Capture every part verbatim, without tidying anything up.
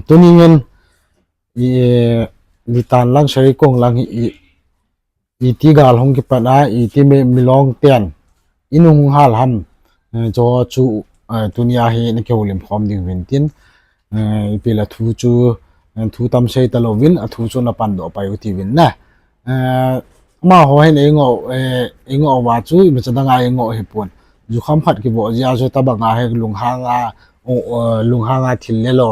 Tuni hin, i, Litan lang, Sareikong lang hi, i, iti gal hung kipat a, iti mi, milong ten, in hung hal ham, eh, cho chu, eh, tuni a hi na kihoulim khom ding uvin tin, eh, ipi la thu chu, eh, thu tam sei talou vin, a thu chu na pan doh pai u ti vin na. Eh, amaho hin ei ngoh, eh, ei ngoh uva chu, imacha dang a ei ngoh hi pon. Jukham khat kivoh jeh a chu tabang a hi lunghang a, o, o, lunghang a thil le lo,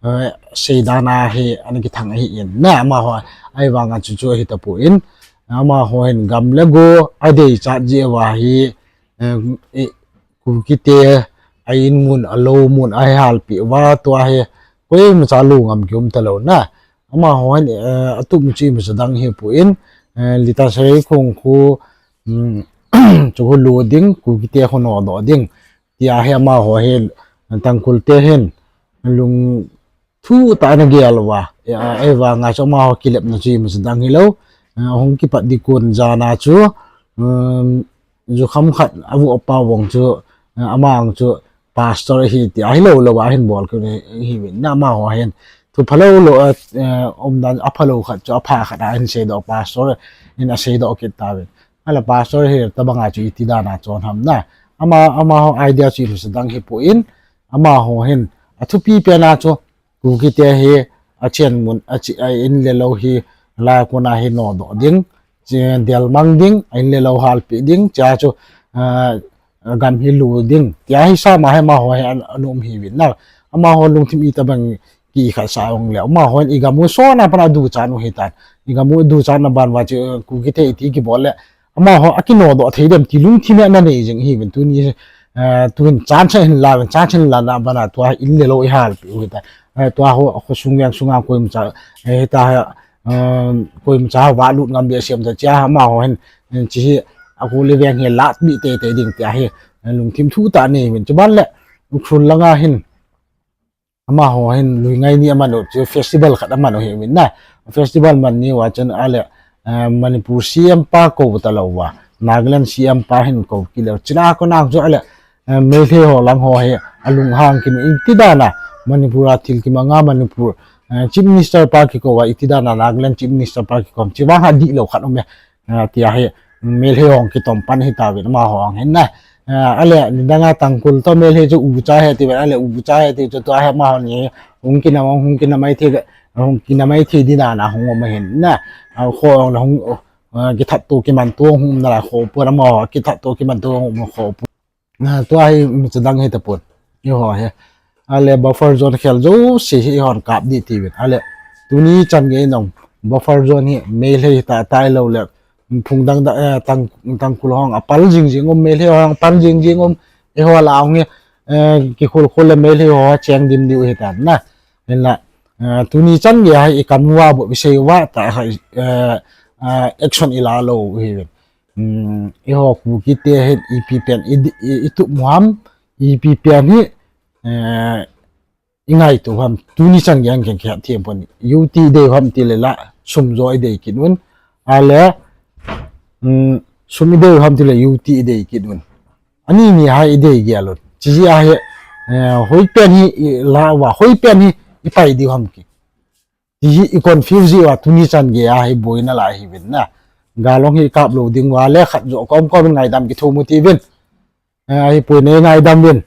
eh, seidan a hi, ana kithang ahi in. Na, amaho, ahivang a chu chu ahi tapon. Amaho hin gam le go, adei chat jeh uva hi, eh, eh, Kukite, a in mun, a lou mun, ahi halpi uva tua hi, koimacha lou ngam kium talou na. Amaho hin, eh, atup chu imacha dang hi pon, eh, Litan Sareikong khu, um, chu khu lut ding, Kukite khu nodoh ding. Tia hi amaho hi, Tangkhul te hin, lung thu tah a ana gel uva. Eh, ahivang a chu amaho kilepna chu imacha dang hilou. Eh, hung kipat ding kon jan a chu, um, jukham khat avoh pa vang chu, eh, ama ang chu pastor ahi ti ahilou lou a hin bol kit u ahi vin na amaho hin. Thu phalou lou, eh, eh, umdan aphalou khat chu apha khat a hin seidoh pastor in aseidoh kit tauvin. Ahile pastor hi tabang a chu iti dan a chon ham na. Ama, amaho idea chu imacha dang hi pon. Amaho hin athupi pen a chu Kukite hi achen mun, achi, a in le lou hi lai a kon a hi nodoh ding, chi, delmang ding, a in le lou halpi ding, chia chu, ah, gam hi lut ding. Tia hi sama hi amaho hi an, ana um hi vin na. Amaho lungthim itabang kikhat sa ong le. Amaho hin i gam u sona pat a duchat u hitan. I gam u duchat na ban uva chu, eh, Kukite iti kibol le. Amaho akinodoh thei dem ti lungthim ana nei jing hi vin tuni, eh, tun chan cha hin la, chan cha hin la na ban a tua in le lou i halpi u hitan. Eh, tua ho, khosung veng sunga koimacha, eh, hita, eh, koimacha valut ngam behseh um ta chia amaho hin, eh, chi hi, a khu le veng hi lat mi teitei ding tia hi, eh, lungthim thu tah nei vin. Chuban le, Ukhrul langa hin, amaho hin lui ngai ni aman u, chu festival khat aman u hi vin na. Festival man ni uva chun ahile, eh, Manipur C M pa kou talou uva, Nagaland C M pa hin kou kit leu. Chule a kon a chu ahile, eh, Meitei ho lang ho hi alunghang kit u iti dan a, Manipur a thil kimang a Manipur, eh, Chief Minister pa kikou a iti dan a, Nagaland Chief Minister pa kikou a, chuvang adihlou khat um e. Ah, tia hi, Meitei ho kitom pan hitauvin amaho hin na. Ah, ahile, nidang a Tangkhul toh Meitei chu ucha ahi tiuvin, ahile ucha ahi ti chu tua hi amaho ni, hung kinam, hung kinam maithei, hung kinam maithei ding dan a hung um ahin na. Ah, kho la hung, ah, kithat to kiman to hung um nalai kho pon amaho, kithat to kiman to hung um kho pon. Na, tua hi imacha dang hi tapon. Eiho hi. Ahile buffer zone khel jouse hi eihon kap ding tiuvin. Ahile tuni chan gei nong buffer zone hi Meitei hi tah tailou le, phung dang dang, eh, Tang, Tangkhul hon apal jing jing um, Meitei hon apal jing jing um, eiho lah a hung hi, eh, kikhol khol le Meitei ho cheng dim diu hitan na. Hinla, eh, tuni chan gei hi i kam uva bou i sei uva tah hi, eh, eh, action i la lou u hi. Um, eiho Kukite hin ipi pen i, i, i tup u ham, ipi pen hi, eh, i ngaito u ham, tuni chan gei a kei kei ti pon, U T i dei u ham ti le la, sum jo i dei kit un. Ahile, um, sum i dei u ham ti le U T i dei kit un. Ani ni hi i dei gel un. Chi jeh a hi, eh, hoi pen hi i la uva, hoi pen hi i pai diu ham ki. Ti hi i confuse uva, tuni chan gei a hi boina lai hi vin na. Gal hung hi kap lou ding uva le khat jo kom kom in ngaidam kithum u tiuvin. Eh, ahipoi nei ngaidam uvin.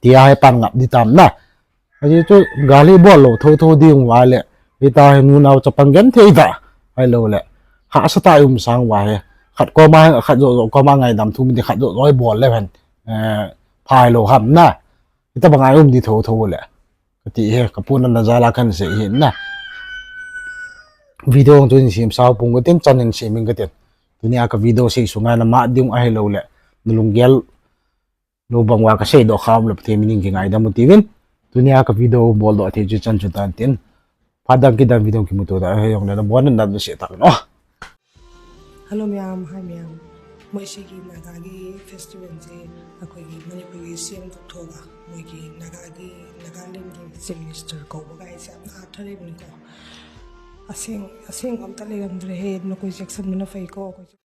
Tia hi pan ngap ding tam na. Ahi chu gal hi bol lou tho tho ding uva le. Hita hi nunao chapang genthei tah. Ahilou le. Hahsa tah i um sang uva hi. Khat kom a, khat jo jo kom a ngaidam thum ding khat jo jo i bol le hen. Eh, phai lou ham na. Hitabang a i um ding tho tho le. Kati hi, ka puna na jal a kan sei hi na. Video chu in sim sao pung ka tin, chan in sim in ka tin. Tuni a ka video sei sunga na mat ding ahilou le. Na lunggel lou bang uva ka seidoh kha um le Pathen min in kingaidam u tiuvin. Tuni a ka video boldoh thei chu chan chu tan tin. Phat dang kit a video kimuto ta, hei jong le na bon na na sei ta no. Hello ꯃꯌꯥꯝ, hi ꯃꯌꯥꯝ꯫ ꯃꯣꯏ ꯁꯤꯒꯤ ꯅꯥꯒꯥꯒꯤ festivalꯁꯦ ꯑꯩꯈꯣꯏꯒꯤ ꯃꯅꯤꯄꯨꯔꯒꯤ C M ꯊꯣꯛꯊꯣꯛꯑꯒ ꯃꯣꯏꯒꯤ ꯅꯥꯒꯥꯒꯤ, ꯅꯥꯒꯥꯂꯦꯟꯒꯤ Chief Minister ꯀꯧꯕꯒ ꯑꯩꯁꯦ ꯌꯥꯝꯅ ꯍꯔꯥꯎꯊꯔꯤꯕꯅꯤꯀꯣ꯫ ꯑꯁꯦꯡ-, ꯑꯁꯦꯡꯕ ꯑꯝꯇ ꯂꯩꯔꯝꯗ꯭ꯔꯦꯍꯦ, ꯅꯈꯣꯏ ꯆꯦꯛꯁꯤꯟꯕꯅ ꯐꯩꯀꯣ꯫ ꯑꯩꯈꯣꯏ